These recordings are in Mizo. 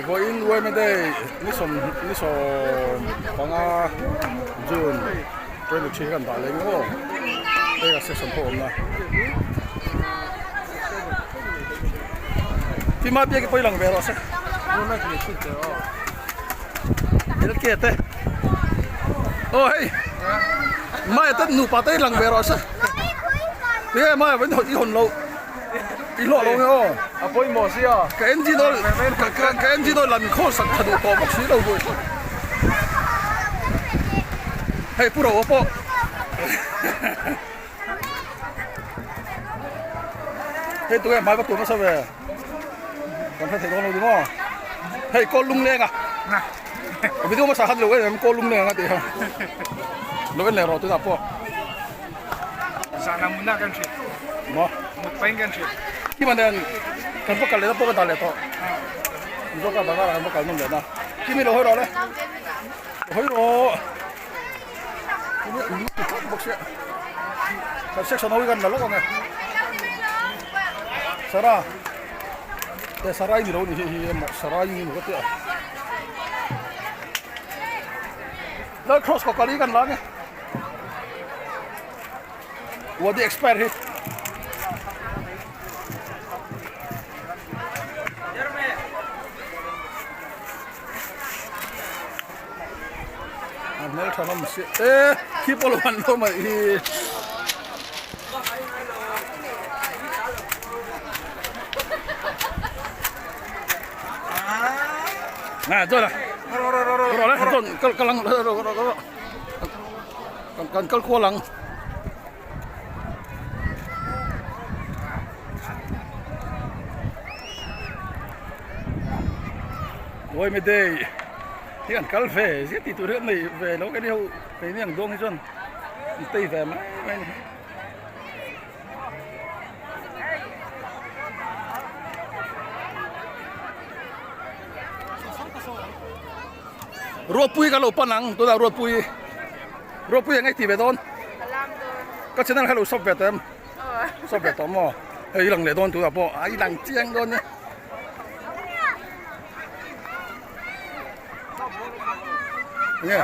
Vawiin Yma Day ni sawm ni 15 June 23 kan dah leh nge aw hei a section pawh a awm na Tima biak i pawi lang ve rawh se LK te aw hei Maya te nupa te lang ve rawh se tinge Maya vawiin i hawn loh. I hlawh lo nge aw. A pawimawh sia. Ka engine oil ka ka ka engine oil lam khaw sak tha duh tawh bawk si lo buai thlawt. Hei pu ro pawh. Hei tunge hmai va tur nasa ve. Kan hre thei dawn lo ni maw. Hei kawl lungleng a. Video hmasa khan lo en em kawl lungleng a tih kha. Lo en leh rawh tunah pawh. Zana muna kan hriat. Maw? Mut pain kan hriat. Kima nen kan va kal lehna pawh ka dah leh tawh. Mizo ka bazar ah kan va kal nawm lehna. Kimi lo hawi rawh le. Lo hawi rawh. Kimi lu ti tlat bawk sia. Kan section ho hi kan la lawk ang e. Sara. Te Sarai ni lo ni hi hi maw Sarai ni maw ka tia. Lal cross ko kali kan la nge. Wadi expire hi. A hmel tha hlawm si e khi pawh lo han hlawm a hi. Nè, rồi này. Rồi đấy, rồi kal kalang rồi rồi rồi. Kan kan kal khual ang. Oi me day. Hi an kal ve, zia ti tur hi an nei ve lo ke ni ho keini ang dawng hi chuan an tei ve mai mai a ni. Ruatpui ka lo pan ang tunah Ruatpui Ruatpui eng ti ve dawn ka channel kha lo sub ve tawh em sub ve tawh maw hei i lang leh dawn tunah pawh a i lang chiang dawn e nge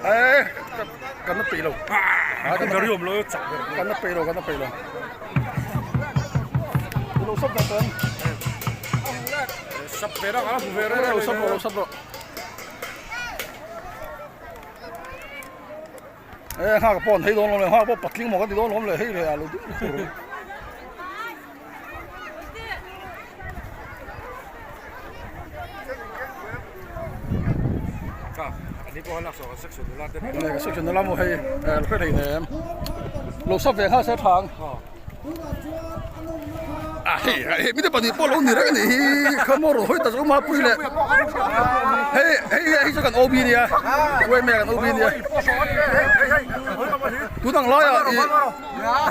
e kan na peih lo kan na peih lo kan na peih lo lo sub ve tawh em Sub ve rawh a hmu ve reng lo sub rawh lo sub rawh e nghak pawh an thei dawn lawm le nghak pawh patling maw kan ti dawn lawm le hei le a lo ding khur Này section nula maw hei hre thei nem lo sub ve nghal se thang a hei hei mite pahnih pawh lo ni reng a nih hi kha maw rawn hawi ta zawk a pui leh hei hei hei chu kan OB nia UMA kan OB nia tunang laiah ih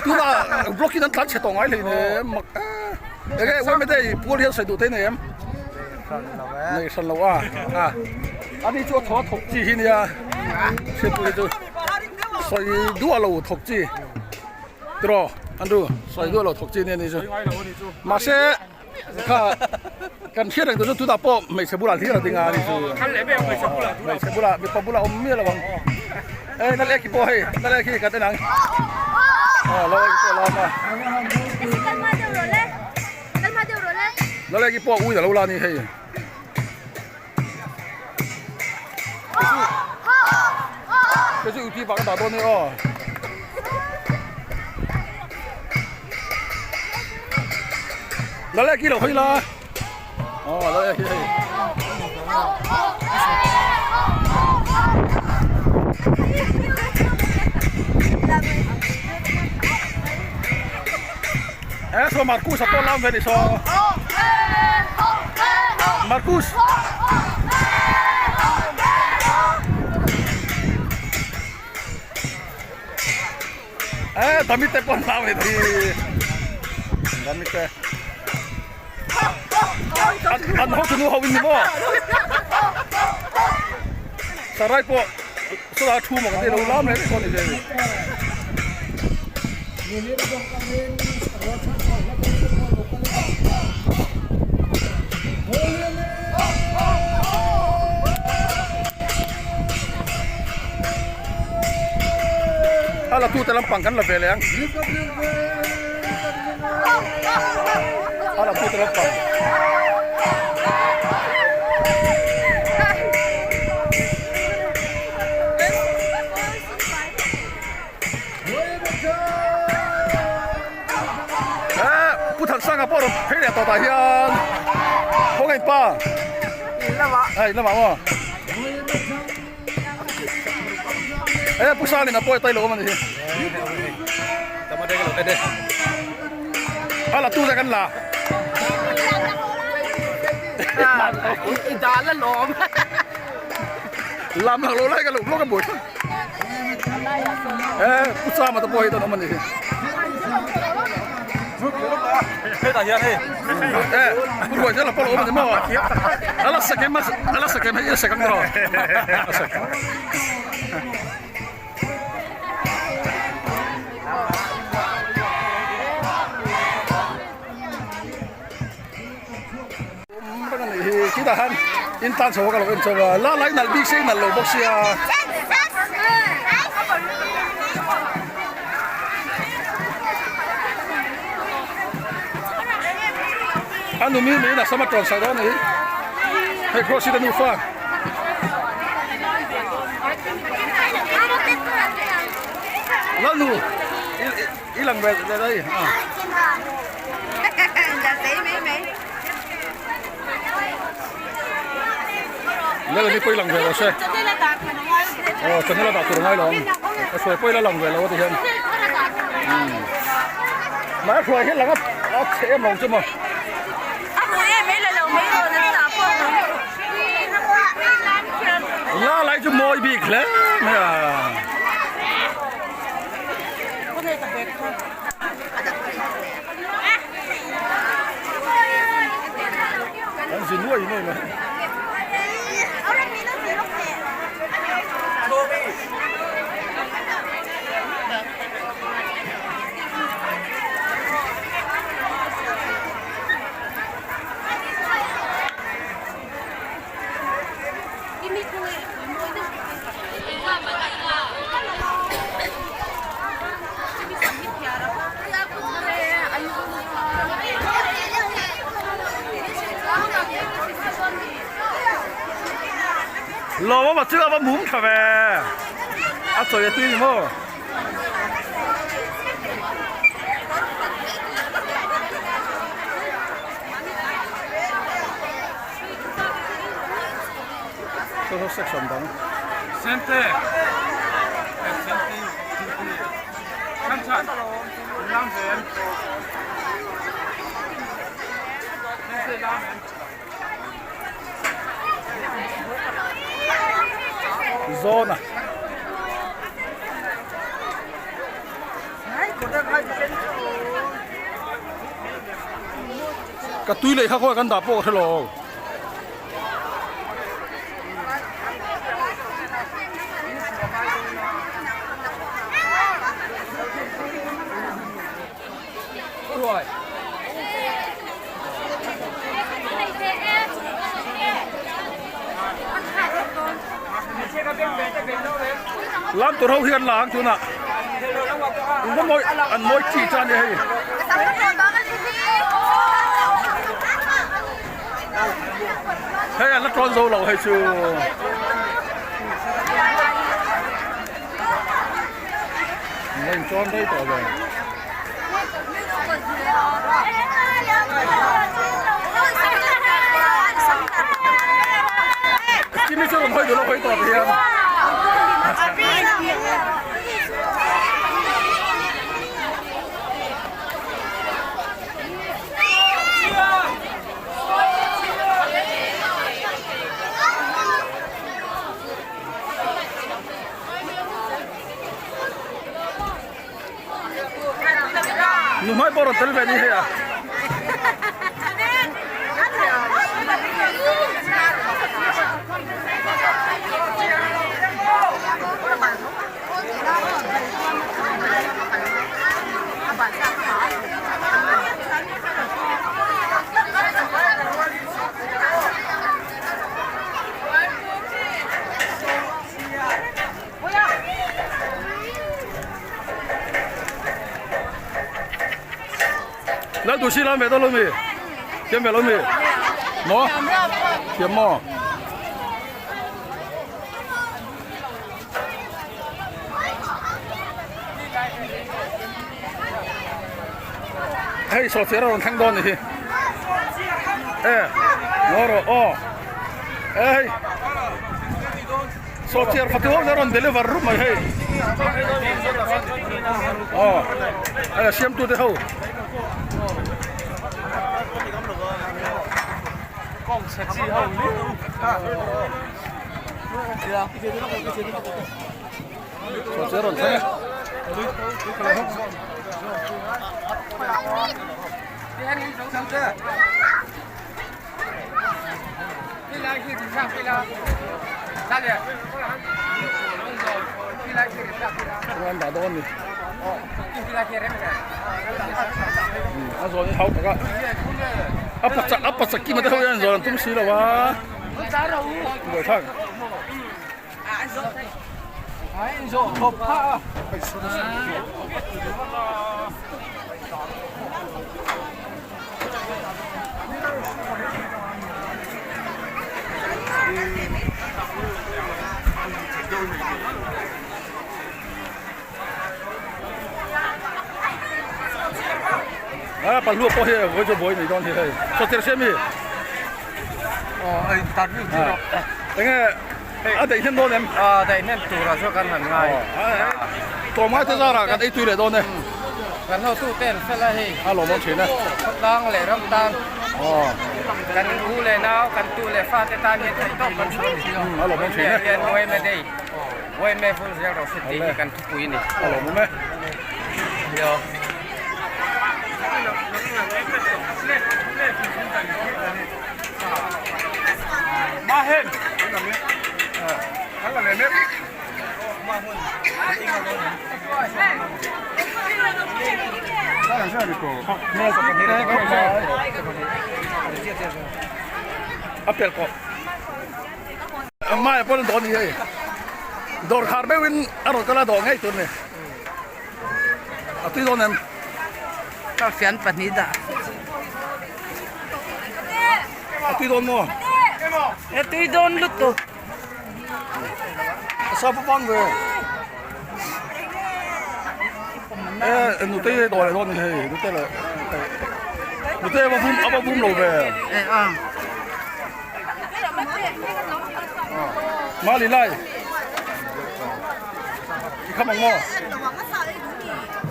tunah block in an tlan chhe tawh ngai hlei nem mak enge UMA te pual hian sawi duh thei nei em nei hran lo a a ani chu a thaw a thawk chi hi nia hriatpui chu sawi duah lo thawk chi tiraw Andrew sawi duah lo thawk chi nia ni chu mahse kha kan hriat reng tur chu tunah pawh hmeichhe bulah hlir a ding a ni chu hmeichhe bulah mipa bulah awm miah lo ang e nal ek pawh hei nal ek hi kan en ang aw nal ek pawh a lam a. Laleki pawh ui a lo la a ni hei. Kei chu UT vang a dah dawn a ni aw. Laleki lo hawi la. Aw Laleki hei. Eh saw Marcus a pawh lam ve ni saw. Marcus. Eh Damit te pawh lam ve ni. Damit te. An an ho thunu ho in ni maw. Sarai pawh sawlai thu maw kan ti lo lam reng reng pawh ni ve ni. A la tute lampang kan la ve leh ang. A la tute lampang. Eh, Pu Thansanga pawh rawn phei leh tawh tah hian khawngaih pa. Ai lamah maw. Eh, Pu Sangin a pawi tai lo awm a ni hi. A la tu te kan la. I dah la lawm. Lam lak lo lai ka lo blog a buai thlak. Eh, Pu Chama te pawh hi tan awm a ni hi. Hetah hian hei. Eh, Pu Ruai hian a pawh lo awm a ni maw? A la sakem a, a la sakem hei i sek ang tiraw? A sek. Awm reng a nih hi khitah khan in tan chho ka lo en chho a la lai nalh bik se nalh lo bawk sia. A numi niin a sam a tawn sak dawn a ni hi hei cross hi ka nufa. Lalnu i lang ve leh daih a. Lelani pawh i lang ve lo se. Aw channel a dah tur a ngai lo ang. A hruai pawh i la lang ve lo a ti hian. Mahse hruai hi lang a chhe em lo chu maw. La lai chu mawi bik hle mai a. An zi nuai nuai mai. Lawm a chu a va mum tha ve a chawi a tui ni maw. Saw saw section dang. Sente Sente Chan chan Lam ven Sente lam ven Zona. Ka tui leh kha khawi kan dah pawh ka hre lo. Lam tur ho hian la ang tunah an mawi chi cha a ni hei. Hei an la tawn zo lo hei chu. An la intawn rei tawh lo. Kimi chu rawn hawi duh lo hawi tawh tihian. Nu hmai pawh rawn tel ve ni hei a. Tu si lam ve dawn lo mi? Thiam ve lo mi? Maw? Thiam maw? Hei sawhchiar a rawn thleng dawn ni hi. E ngaw rawh aw. E hei sawhchiar fatu ho a rawn deliver rup mai hei. Aw hei a siamtute ho. Sawhchiar rawn thleng e. Chuan dah dawn ni. A zawn hi hau tak a. A pachak a pachak kim ate ho hian zawn an tum si lo a. Buaithlak. A palhluak pawh hi vawi chu buai nei dawn hi hei. Sawtir siam hi. Enge a daih hnem dawn em? A daih hnem tura chu kan han ngai. Tlawmngai te zarah kan ei tui leh dawn e. Kan hotu te an fel a hei. A lawmawm thin e. Khawtlang leh ram tan. Kan u leh nau, kan tu leh fa te tan hian theih tawp kan hruai ni. A lawmawm thin e. Hian Uaime Day, Uaime vul zel rawh se tih hi kan thupui a ni. A lawmawm e. A pel kawh mai pawh an dawn ni hei dawr khar meuhin a rawn kal a dawh ngei tur a ni. A tui dawn em? Ka fian pahnih dah. A tui dawn maw? A tui dawn lutuk. A sa pawp ang ve. E nute hi dawn leh dawn ni hei nute leh nute a va bum a va bum lo ve. E a. Mali lai. I kham ang maw?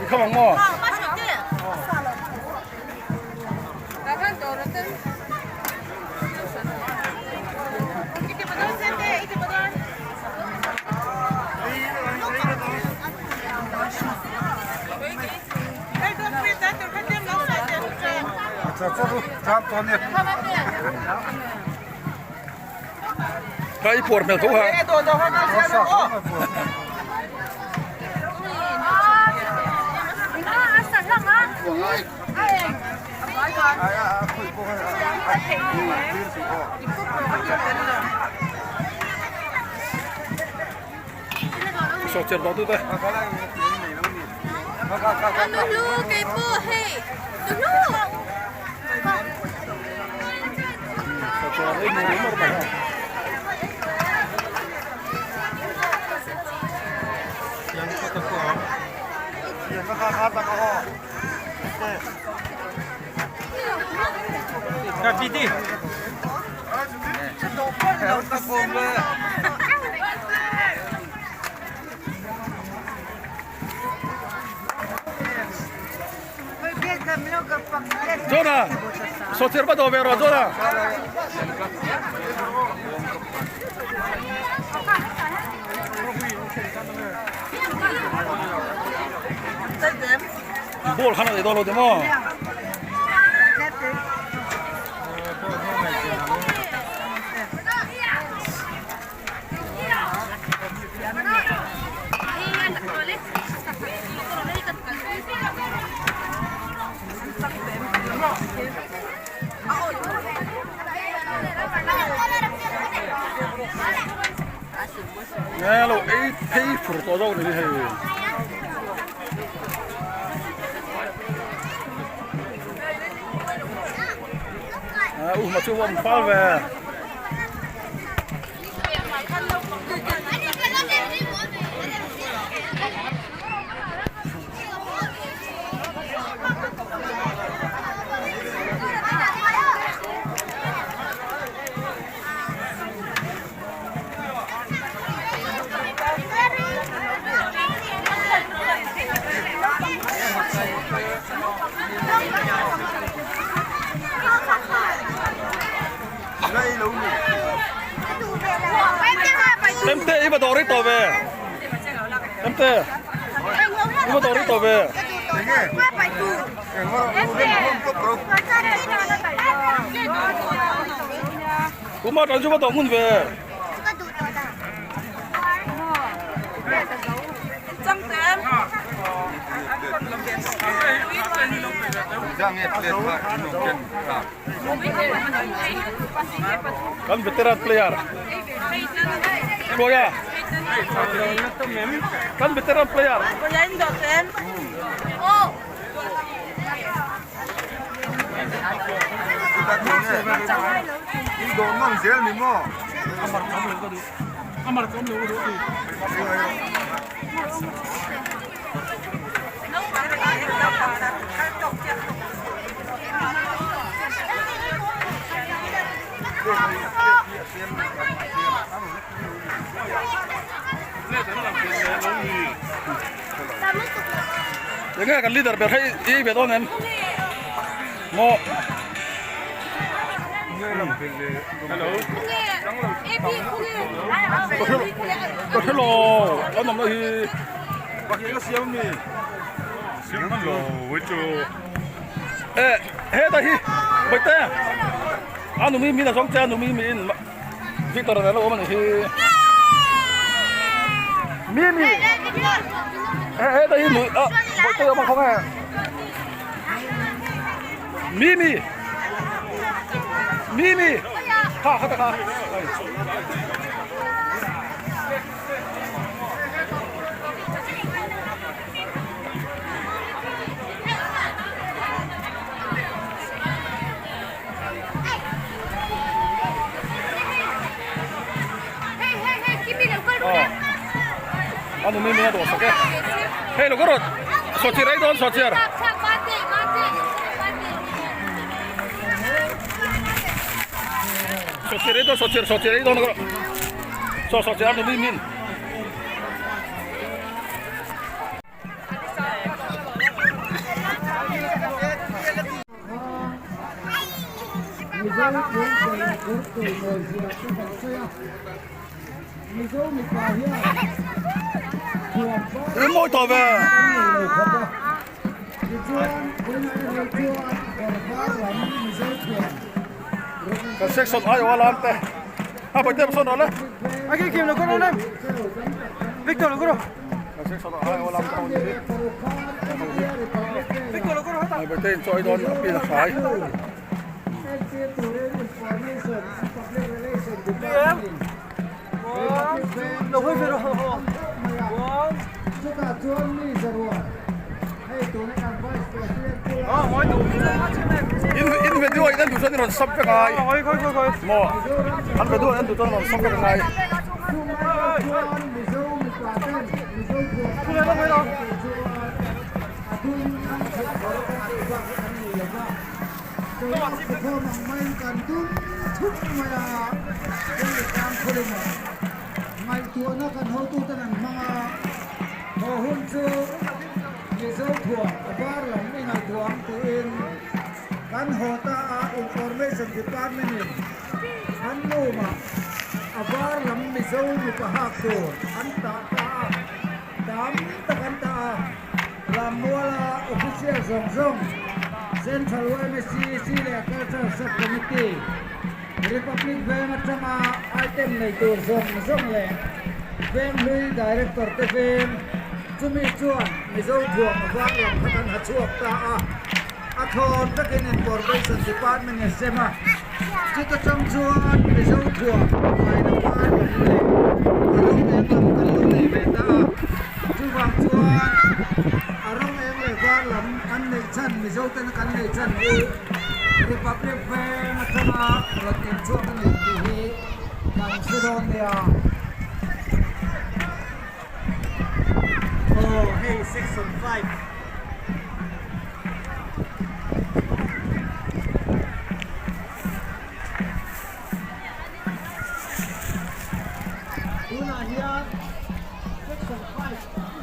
I kham ang maw? Ka i puar hmel tho ha. Sawhchiar tawh tute. Sawhchiar ei mur mur mai ha. Jonah, sawhchiar va dawh ve rawh Jonah. Ball khan a nei dawn lo ti maw? Nge lo ei phei fur tawh zawk ni hi hei. U hma chu awm fal ve. Em te i va dawr rei tawh ve em te i va dawr rei tawh ve. Kuma tan chu va dawh ngun ve. Kan veteran player. Koya. Kan veteran player. Enge kan leader ber hei i ve dawn em? Maw? Ka hre lo an awmna hi. E heta hi Bawihte a numi min a zawng che a numi min Victor a lo awm a ni hi. Mimi he heta hi nui a Bawihte a awm a khawnge Mimi Mimi kha kha ta kha. A numi mi a dawh sak e hei lo ka rawt sawhchir ei dawn sawhchir sawhchir ei dawn sawhchir sawhchir ei dawn ka rawt saw sawhchir a numi min. Ri mawi tawh ve. Kan section ai aw lam te. A bai te sawn le. A ke kim lo ko le. Victor lo ko. Kan section ai aw lam te ni. Ai bai te in chawi dawn a pin a hrai. In in video in an duh chuan i rawn sub vek ai. Maw an video an duh chuan rawn sub vek angai. Ngaihtuahna kan hotuten an hmang a, haw hun chu Mizo thuam a var lam i ngaihtuah ang tiin kan haw ta a, Information Department in an room-ah a var lam Mizo mipa hak tur an tah ta a, tam tak an tah a, Rammuala official zawng zawng, Central YMCC leh Cultural Sub-Committee, Republic Veng atanga item nei tur zawng zawng leh Venghlui Director te veng chumi chuan Mizo thuam var lam kha kan ha chhuak ta a, a thawn vekin Information Department in sem a, chuta tang chuan Mizo thuam faina var lam leh a rawng eng lam kan lo nei ve ta a, chuvang chuan a rawng eng leh var lam an neih chhan Mizo tena kan neih chhan hi Republic Veng atang. atanga rawn inchhuak a ni tih hi kan hre dawn nia. Aw hei section 5. Tunah hian section 5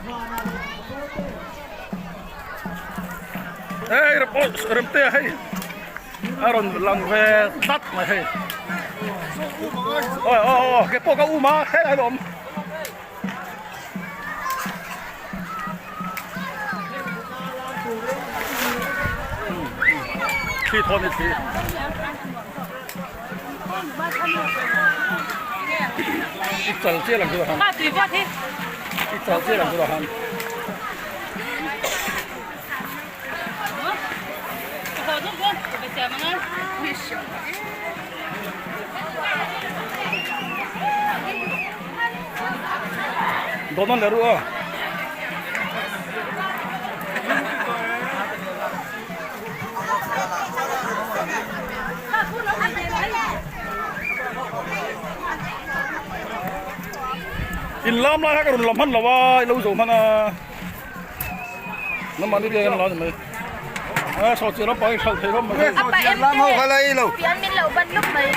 Vana leh Zote. Hei Remtea hei a rawn lang ve tlat mai hei. Aw aw aw ke pawh ka um a hei a awm. Thli thawn ni thli. I chal chiah lang chu han. I chal chiah lang chu han. Dawn an leh ruh a. In lam lai kha ka rawn lam hman lo a, i lo zo hman a. Namah ni biak an la ni mai. A saw chiah lampang i hralh thei hlawm mai. Saw chiah lam ho kha lai lo. Pian min lo ban lawk mai.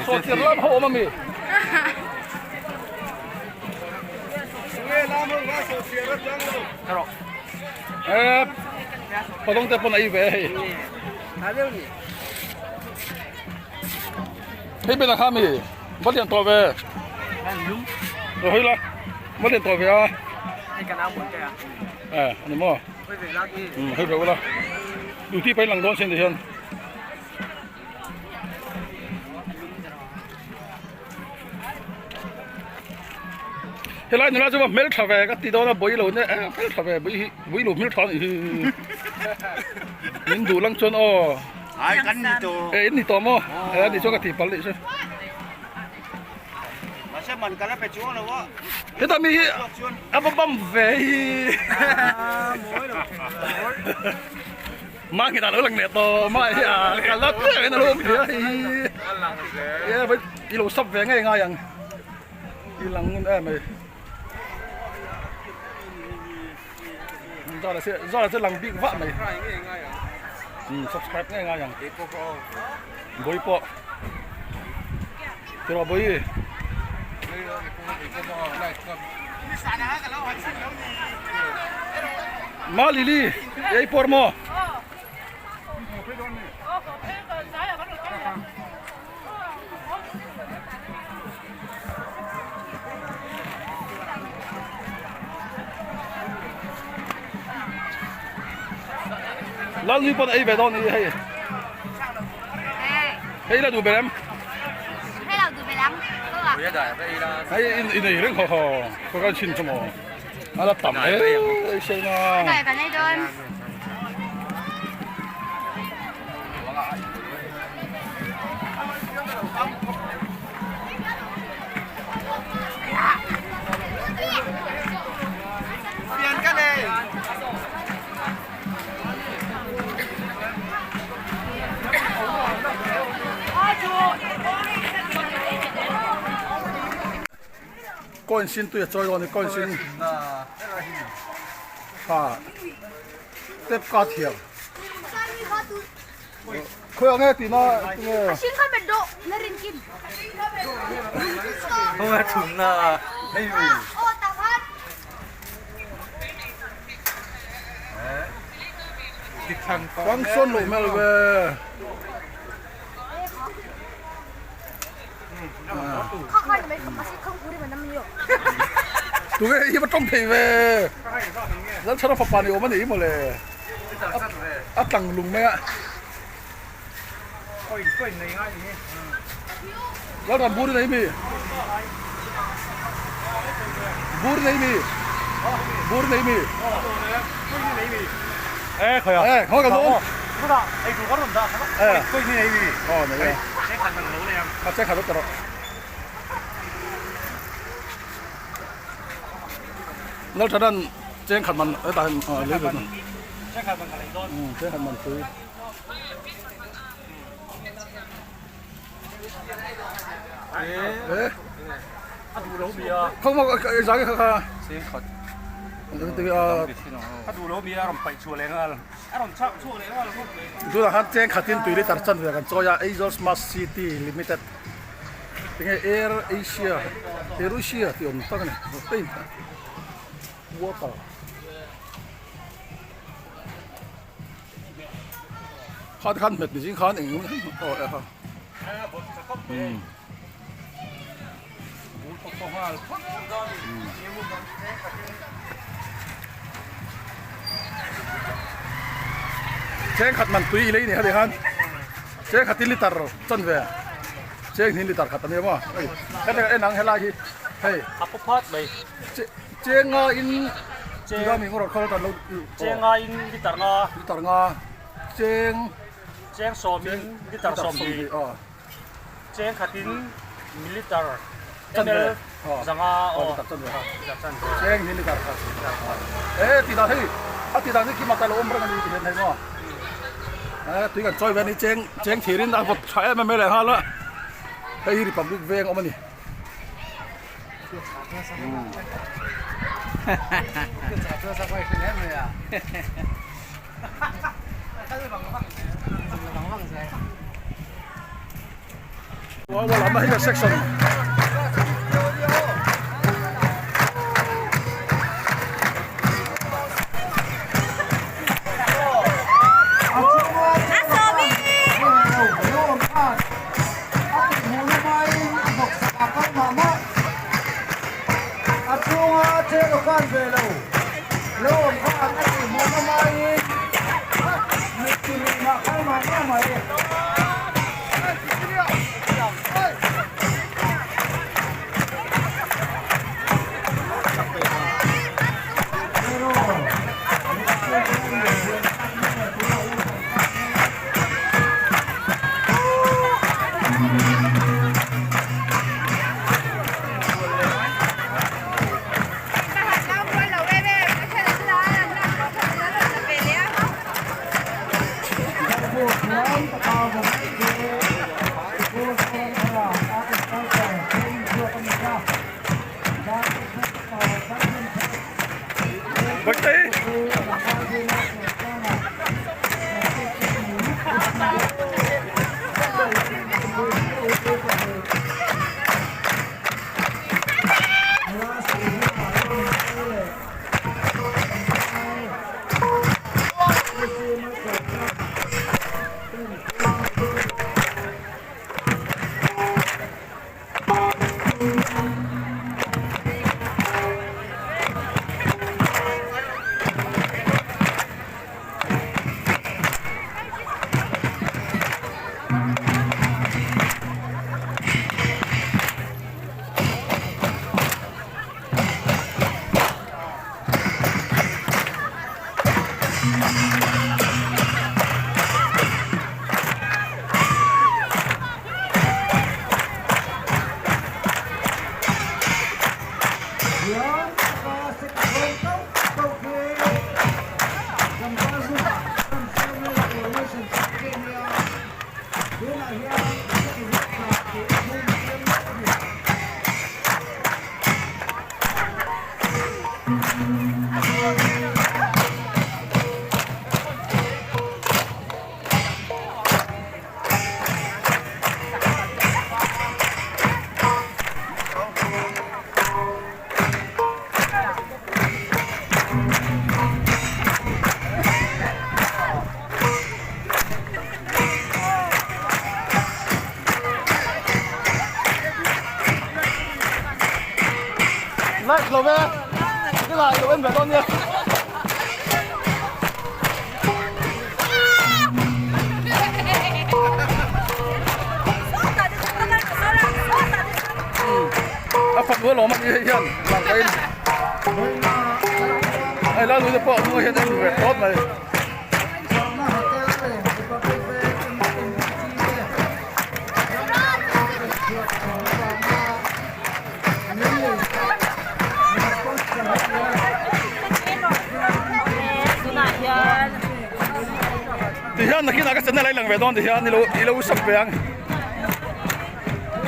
Saw chiah lam ho awm a mi. Eh, padong te pawn a i ve hei. Hei bena kha mi, va lian tawh ve. Hei la. Va lian tawh ve a. Hei kan au muan te a. Eh, ani maw? Hei ve la ki. Um, hei ve ula. Duty pain lang dawn sin ti hian. Helai nula chu hmel tha ve ka ti dawn a bui lo ne eh hmel tha ve bui hi bui lo hmel tha ni hi. Min duh lang chuan aw. Ai kan ni to. Eh in ni to maw? Eh ni chuan ka ti pal nih chu. Heta mi hi a va bam ve hi ma nghet ah lo lang leh tawh ma hi a kal la chiah in a lo awm thei a hei hi e vai i lo sap ve ngei ngai ang i lang ngun em mai zara che zara che lang bik vah mai subscribe ngei ngai ang bawih pawh. Tiraw bawi. Ma Lily, ei por maw? Lalnui pawn ei ve dawn a ni hei. Hei la duh ber em? Hei la duh ber ang. Hei in in ei reng ho ho. Ko kan chin chu maw. A la tam e sei na. Kai kan ei dawn. Pian ka nei. Coin sin tui a chawi dawn a ni coin sin tha step ka thiam khawi ang nge tihna tinge Function loh hmel ve. Tunge hi va tawng thei ve. Lalchhana fapa ni awm a ni mawle. A tlang lung mai a. Lalram bur nei mi. Bur nei mi. Bur nei mi. Eh khoi a. Eh khoi ka dawn. Ei tu ka rawn dah kha. Eh. Khoi ni nei mi. Aw nei a. Che khat man lo nei ang. A che khat ta rawh. Laltharan cheng khat man hetah hian lei ve Che khat man ka lei dawn. Cheng khat man pui. Eh. Không mà giá cái kha. Tunah khan cheng khatin tui litre chan ve kan chawi a Aizawl Smart City Limited tinge Air Asia Air Asia tih awm tak a ni water. Kha te khan hmet ni zing khan eng aw e ha umm. Cheng khat man tui i lei ni ha khan cheng khat in litre chan ve cheng hnih litre khat a nia maw hei heti en ang helai hi hei cheng nga in Cheng nga in litre nga litre nga cheng cheng sawm in litre 20 cheng khatin militer ml zanga aw cheng hi litre khat e ti dan hei a ti dan hi kima ta lo awm reng a ni ti hian hei maw e tui kan chawi ve a ni cheng cheng thir in a vawt tha em em mai leh nghal a hei hi Republic veng awm a ni. Section A tihhmuhna hmain a hnawksak a kal mah mah. A chhunga chair aw khan ve lo. Lo awm khan a tihhmuhna hmain mittui luihna a kal mah mah mai. Like lo ve cái lại lo em về con nha A fanu alawm a ni hei hian lang pahin hei lai lui te pawh a hnungah hian en ve tawp mai. Ti hian nakinah ka channel a ilang ve dawn ti hian i lo i lo sub ve ang.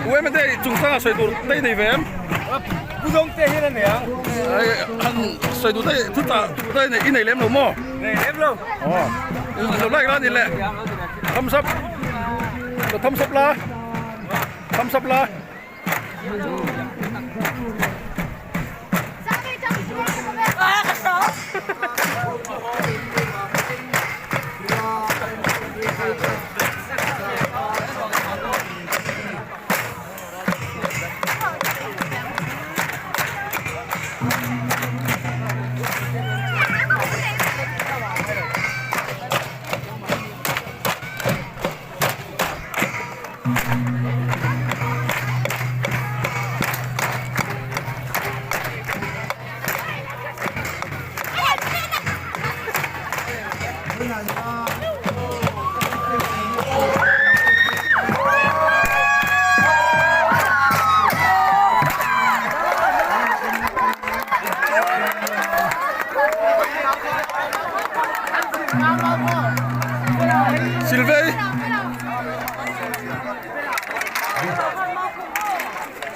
Ueme te chungchanga sawi tur te i nei ve em? Pu Dawng te hian a nei ang. Han sawi duh te thu chah tur te i nei lem lo maw? Nei lem lo. Aw. Lo like la ni le. Thumbs up. Lo thumbs up la. Thumbs up la. Silvei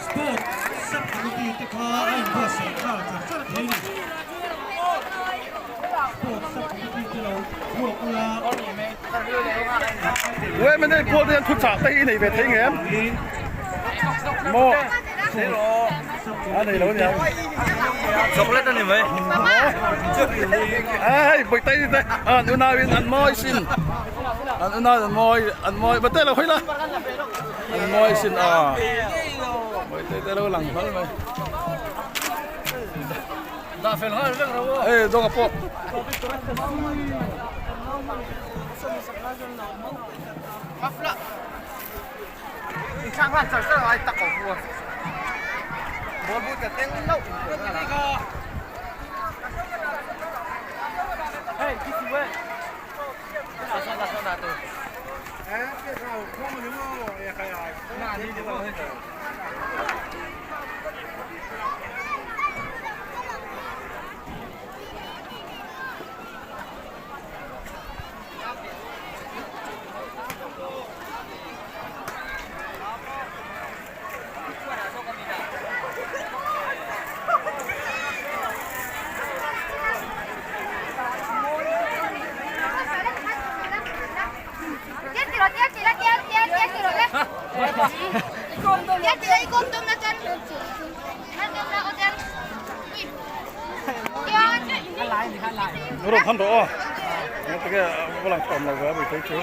Sport sub-committee te kha a inbuatsaih nghal char char thei ni. Sport sub-committee te lo chhuak ula. Women day pual te hian thuchah te hi i nei ve thei ngem? Maw? A nei lo aniang. Chocolate a ni mai. Hei Bawihtei te an unau in an mawi sin. An unau in an mawi an mawi bate lo hawi la. An mawi sin a. Bawihtei te lo lang hlal mai. Dah fel nghal vek ro. Hei dawng a pawh. Rawng khan rawh aw engati nge a lang tawm lo ve a buaipui chu.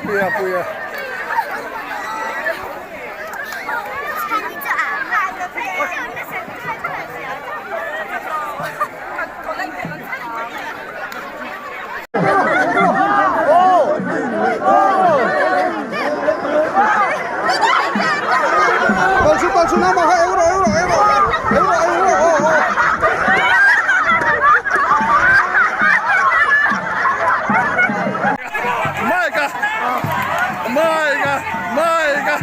Puia puia. Mike-a Mike-a Mike-a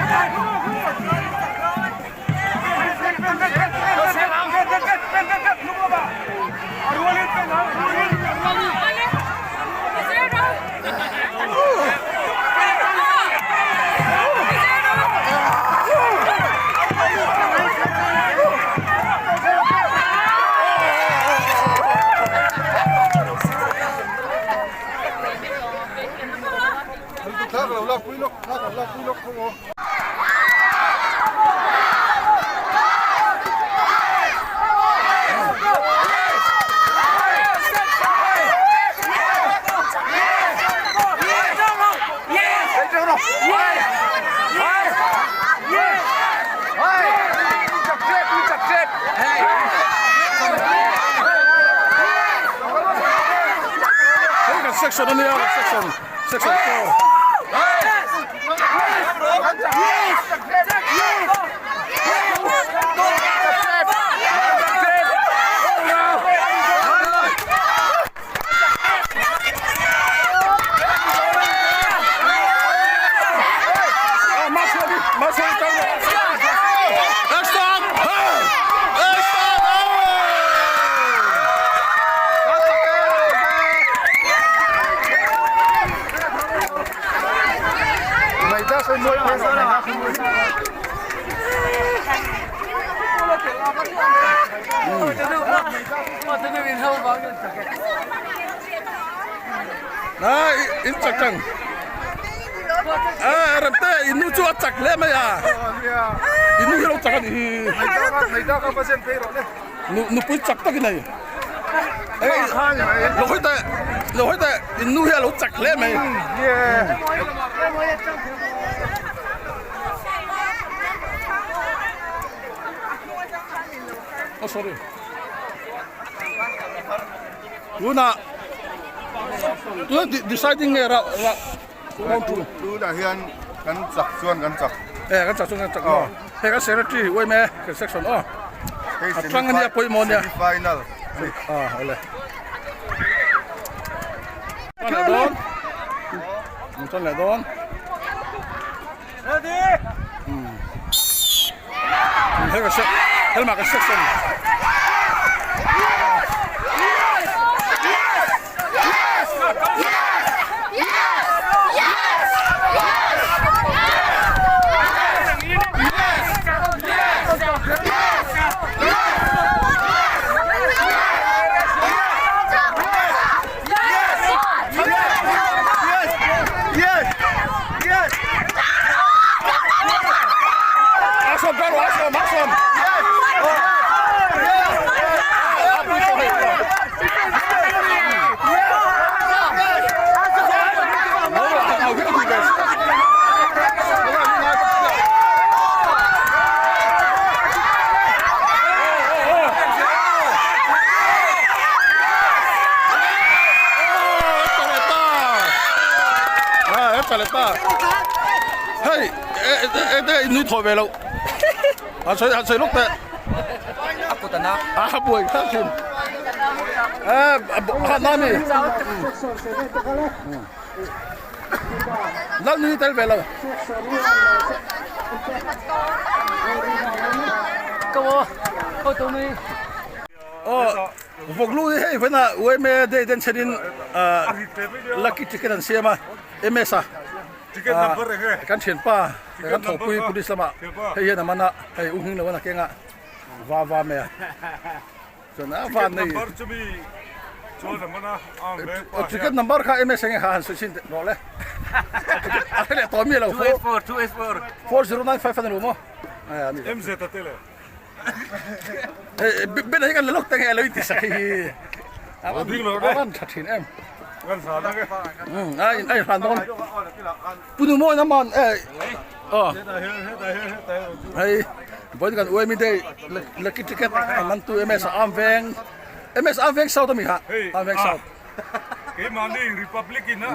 Section a nia section section 4. In chak tang a Remte in nu chu a chak hle mai a in nu hi lo chak a nih hi nupui chak tak in a ni lo hawi teh lo hawi teh in nu hi a lo chak hle mai. Oh sorry. Tuna tuna deciding nge ra ra round two. Tunah hian kan chak chuan kan chak. Eh kan chak chuan kan chak maw. Hei kan secretary uaime kan section aw. A tlang ania pawimawh ania. Semi final. Ah awle. Tan leh dawn. Tan leh dawn. Ready. Hei ka sek helma ka section. Hei e nui thaw ve lo a sawi a sawi lawk teh a kut ana a buai kha thin a kha na mi lal nui tel ve lo aw vawklu hi hei vawiin ah yma day den chhenin lucky ticket an siam a ms a kan thianpa kan thawhpui police lamah hei hian a man a hei u hming lo an a keng a va va mai a chuan a van nei ticket number kha ms enge kha han sawi chhin rawh le a hre leh tawh mi lo 4095 a ni lo maw Ben hi kan la lawk te nge a lo inti sak hi a van tha thin em a in a inhlan dawn punu mawi na man e aw hei vawiin kan uaimi day lucky ticket a man tu ms a am veng ms am veng south ami kha am veng south keimahni republic in a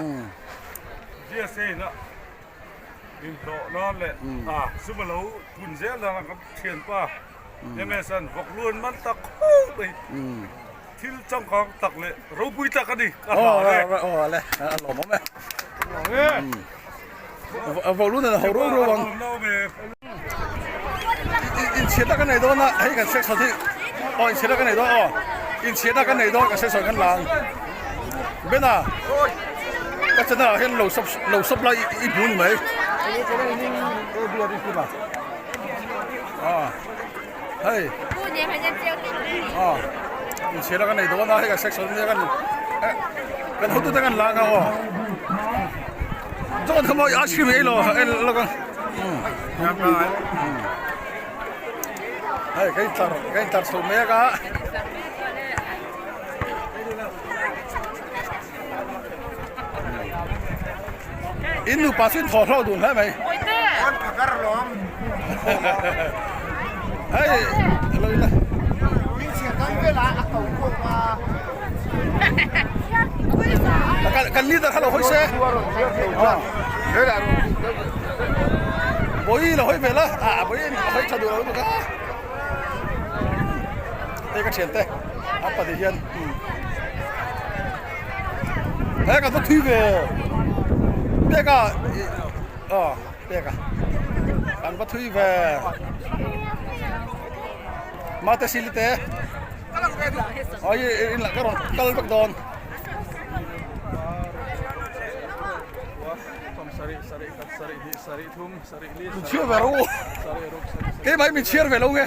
GSA in a Inhlawh nan leh a sum a lo phun zel dan a kan thianpa MS-a'n vawk luan man tak khawp mai thil changkang tak leh ropui tak a ni ka hlau e. Aw ale a lawmawm e. Vawk luan an ho ro ro ang. Inchhiatna ka nei dawn a hei kan section hi aw inchhiatna ka nei dawn aw inchhiatna ka nei dawn ka section kan la ang Bena ka channel ah hian lo sub lo sub la i hmu ni mai hei aw inchhiatna ka nei dawn a hei kan section nia kan kan hotute kan la ang a aw chuan kha maw ice cream ei lo en lawk ang. Hei ka intlar ka intlar chho mek a. In nupa chu in thaw hlawh dun hle mai. Hei lo ila. Kan leader kha lo hawi se. Bawi lo hawi ve la ah bawi a hawi tha duh lo lutuk a hei ka thian te a pahnih hian he ka va thui ve peka aw peka kan va thui ve mate sili te ai in lah ka rawn kal vek dawn. Min chhiar ve ro keimah hi min chhiar ve lo nge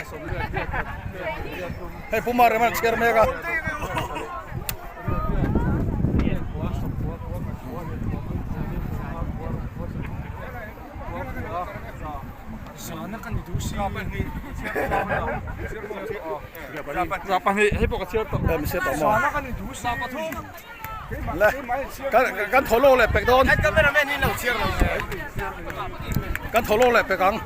hei puma rem an chhiar mek a Le kan kan thaw lawk leh pek dawn kan thaw lawk leh pek ang